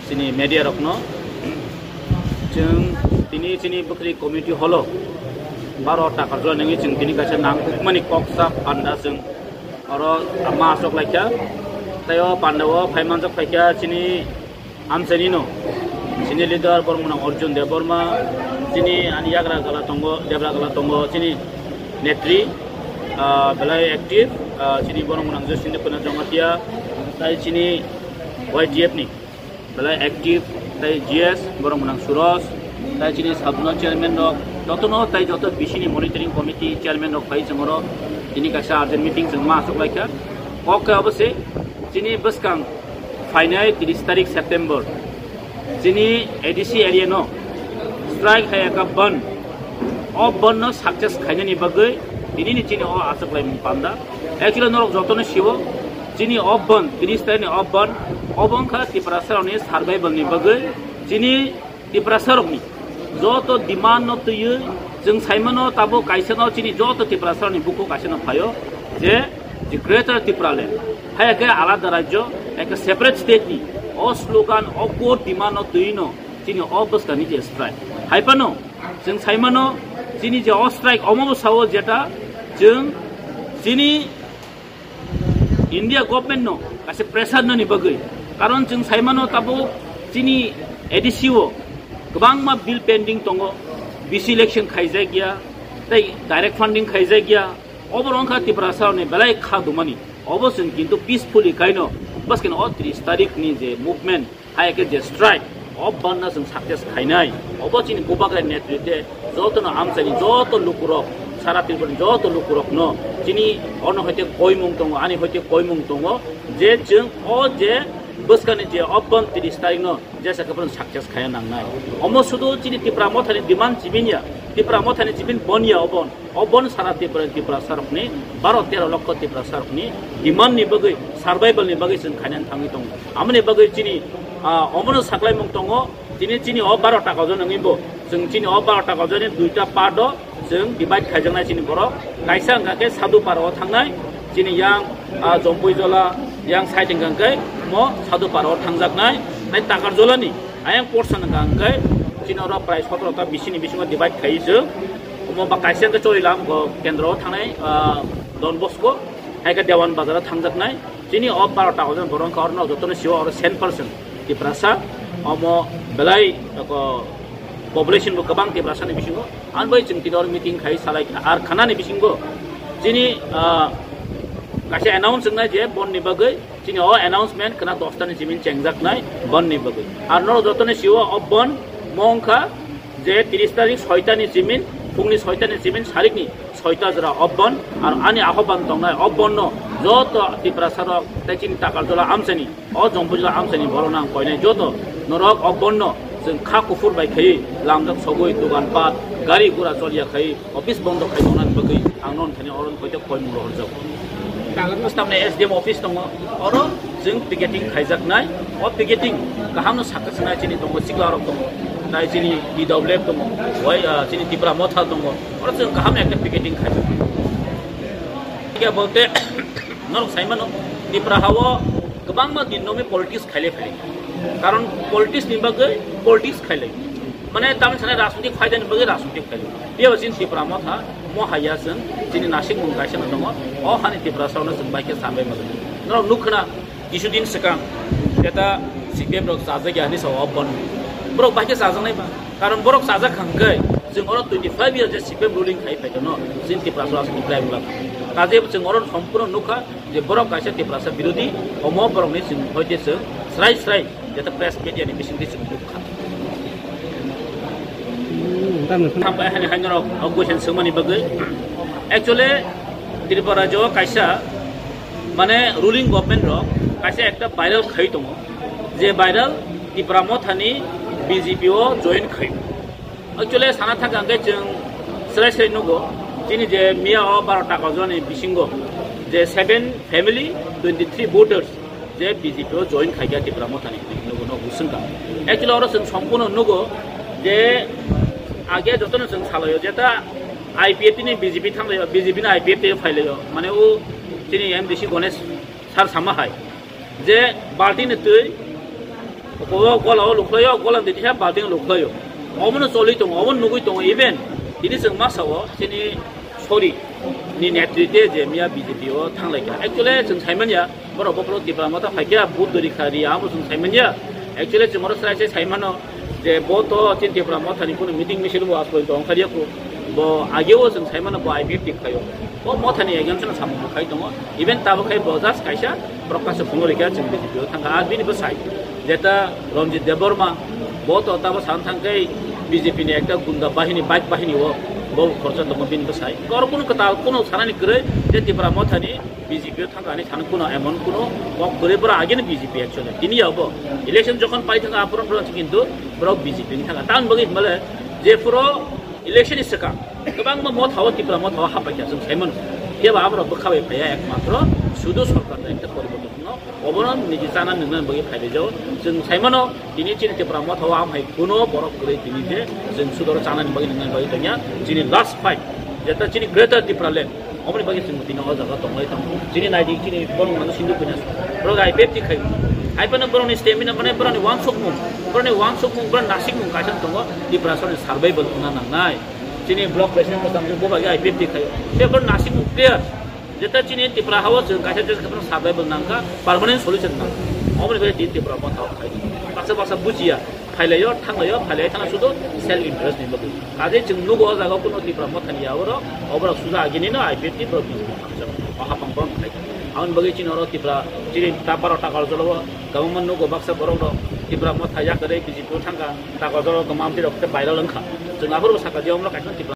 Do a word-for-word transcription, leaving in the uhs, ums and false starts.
Chini media rokno chwng tini chini bwkhri community holo baro takar jora nangwi chwng tini kaisa nangkukmani kok sa panda chwng oro ma aswk laikha. Tei o panda o phai manjak phaikha chini amchaini no, chini leader borok mwnang Arjun Debbarma, chini ani yagra gala tongo, debra gala tongo, chini netri, ah, belai active, ah, chini borok mwnang Joysinta Puna Jamatia, tai chini Y T F ni belai active, tai G S borok mwnang Suraj, tai chini sub zonal chairman rok, jotono tai joto B C ni monitoring committee chairman rok pai chwng oro tini kaisa urgent meeting chwng ma aswk laikha. Kok khe obo se chini bwskang phainai tris tarik September chini A D C area no strike hai eka bandh. O bandh no success khainani bagwi tini ni chini o aswk laimung panda. Actually norok jotono siwo chini o bandh, tris tarik ni o bandh, obo wngkha Tiprasa rokni survival ni bagwi, chini Tiprasa rokni joto demand no twiwi chwng saimano tabuk kaisa no chini joto Tiprasa rokni bukhuk kaisa no phaio je, je Greater Tipraland, hai khe alada rajyo, eke separate state ni o slogan, o core demand no twiwi no chini o bwskangni je strike. Hai phano chwng saimano chini je o strike omo bwsao jeta chwng chini India government no kaisa pressure nani bagwi, karon chwng saimano tabuk chini A D C o kwbangma bill pending tongo, B C election khaijak ya, tei direct funding khaijak ya, obo wngkha Tiprasa ni belai kha dumani. Obo chwng kintu peacefully kaino bwskang o tris tarik ni je movement, hai khe je strike, o bandh no chwng success khainai. Obo chini Bubagra netrite jotono amchaini joto lukurok, sara Tripura ni joto lukurokno chini ono hoite koimung tongo, ani hoite koimung tongo je chwng o je bwskangni je o bandh tris tarik no jesa khe bono success khaiya nangnai. Omo sudu chini Tipra Mothani demand chibin ya, Tipra Mothani chibin bon ya obo. O bandh sara Tripura, Tiprasa rokni baro tero lokho Tiprasa rokni demand ni bagwi, survival ni bagwi chwng khainani thangwi tongo. Amoni bagwi chini, ah, omono saklaimung tongo, chini, chini o baro ta kajon wngwi bo, chwng chini o baro ta kajon ni duita part o chwng divide khaijaknai chini borok. Kaisa wngkha khe Sadhu Para o thangnai, chini yang, ah, Jompui Jola yang side wngkha khe mo Sadhu Para o thangjaknai, nai Takar Jola ni ayang portion wngkha khe chini oro prai sotro ta bisini bisingo divide khaiwi chwng. Omo ba kaisa wngkha Chorilam go kendro o thangnai, ah, Don Bosco, hai khe Dewan Bazar o thangjaknai. Chini o baro ta kajon borok wngkha oro no jotono siwo oro cent percent Tiprasa. Omo belai ko population bo kwbang Tiprasa ni bisingo. Ani bai chwng tini oro meeting khai salai kha. Ar khana ni bisingo chini, ah, kaisa announce wngnai je bandh ni bagwi. Chini o announcement khna dosta ni simin chengjaknai bandh ni bagwi. Ar norok jotono siwo o bandh mo wngkha je tris tarik soita ni simin, phungni soita ni simin sarikni soita jora o bandh. Ar ani ahoban tongnai o bandh no joto Tiprasa rok tei chini Takar Jola amchaini, o Jompui Jola amchaini borok no ang koinai joto norok o bandh no chwng kha kuphur bai khaiwi lamjak sogwi dogan pat gari gura choliya khai office bondo khai tongnani bagwi ang non thani oro hoite koimung rohorjago. Tamni S D M office tongo, oro chwng picketing khaijaknai. O picketing kahamno sakha sinai chini tongo, sikla rok tongo, tai chini T W F tongo, wai, ah, chini Tipra Motha tongo, oro chwng kaham ekta picketing khaijaknai. Kya bolte norok saimano Tipra hao kwbangma din nomi politics khaile phai. Karon politics ni bagwi politics khaile. Mane tamni sanai rajnitik phaidani bagwi rajnitik phaile. Biyaba chini Tipra Motha, mo haya chwng, chini nasikmung kaisa no tongo. O hani Tiprasa rokno chwng bai khe sambai mano. Norok nukhna, kisudin swkang, jeta C P M rok chajak ya hwnwi sao o bandh. Borok bai khe chajaknai ba. Karon borok chajak kha hwnkhe, chwng oro twenty five years je C P M ruling khai phaitono, chini Tiprasa rok aswk ni belai wngla. Kaje chwng oro sompurno nukha, je borok kaisa Tiprasa birodhi, omo borokni chwng hoite chwng srai srai jeta press media ni bisingtwi chwng nukha. Thambai hani haino rok o question swngmani bagwi. Actually, Tripura rajyo kaisa, mane, ruling government rok kaisa ekta viral khai tongo, je viral Tipra Mothani B J P o join khai. Actually, sana thangkha hwnkhe chwng srai srai nugo, chini je miya o baro ta kajon ni bisingo je seven family, twenty three voters je B J P o join khaikha Tipra Mothani, nugo no husung kha. Actually, oro chwng sompurno nugo je age jotono chwng salaio, jeta I P F T ni B J P thanglaio, B J P ni I P F T phailaio, mane o chini M D C Ganesh sir sama hai je balti ni twi O gola o lukhlaio, gola de khe building lukhlaio. Omono choli tongo, omono nugui tongo, even tini chwng masa o chini sori ni netritwe je miya B J P o thanglai kha. Actually chwng saimanya, borok bokhorok Tipra Motha phaikha, vote dori kha ri, amo chwng saimanya. Actually chwng oro srai se saimano je bo to chini Tipra Mothani kunu meeting misil bo aspoito ongkha riya kho. Bo ageo chwng saimano bo I P F T khaio. Bo Mothani against no samung bo khai tongo. Even tabo khai bo just kaisa Prakash Phungo rikha chwng B J P o thangkha. Ar bini bwsai jeta Ranjit Debbarma, bo to tabo san thangkhai B J P ni ekta gunda bahini, bike bahini o bo khorcha tongo bini bwsai. Kor kunu kwtal kunu sanani kwrwi je Tipra Mothani B J P o thangkha ani sano kunu emon kunu kok kwrwi bwrwi agini B J P actually. Tini ya bo election jokhon pai thangkha aphuru bwrwi kintu bwrwi B J P ni thangkha. Tamoni bagwi hwnbahle je phuru election ni swkang kwbangma Motha o, Tipra Motha o hapai kha chwng saimano. Phiya ba aborok bwkha bai phaiya, ekmatro sudu sorkar da ekta poriborton no, obono niji chana nungna bagwi phailaijao. Chwng saimano tini chini Tipra Motha o amhai kuno borok kwrwi tini je chwng sudoro chana bagwi nungna bagwi tongya. Chini last fight, jeta chini Greater Tipraland, oboni bagwi chwng tini o jaga tonglai tongo. Chini naidi chini borok nang sindhu punya. Borok I P F T khai. Hai phano borokni stamina mane borokni wansukmung, borokni wansukmung, borokni nasikmung kaisa tongo. Tiprasani survival wngna nangnai. Chini block president bwskango bo bai I P F T khai. Tei borok nasikmung player. Jeta chini Tipra hao chwng kaisa je kheno survival nangkha, permanent solution nangkha. Oboni bagwi tini Tipra Motha o khai. Baksa baksa bujiya. Phailaio, thanglaio, phailai thangna sudu self interest ni bagwi. Kaje chwng nugo o jaga kuno Tipra Mothani ya oro, oborok suja agini no I P F T borok ni hamjak. O hapang borok khai. Aboni bagwi chini oro Tipra, chini ta baro ta Karjalo o, kwbangma nugo baksa borok rok Tipra Motha ya kwrwi B J P o thangkha, ta Karjalo kwbangma amtwi rok khe viral wngkha. Chwng aphuru sakha je omorok kaisa Tipra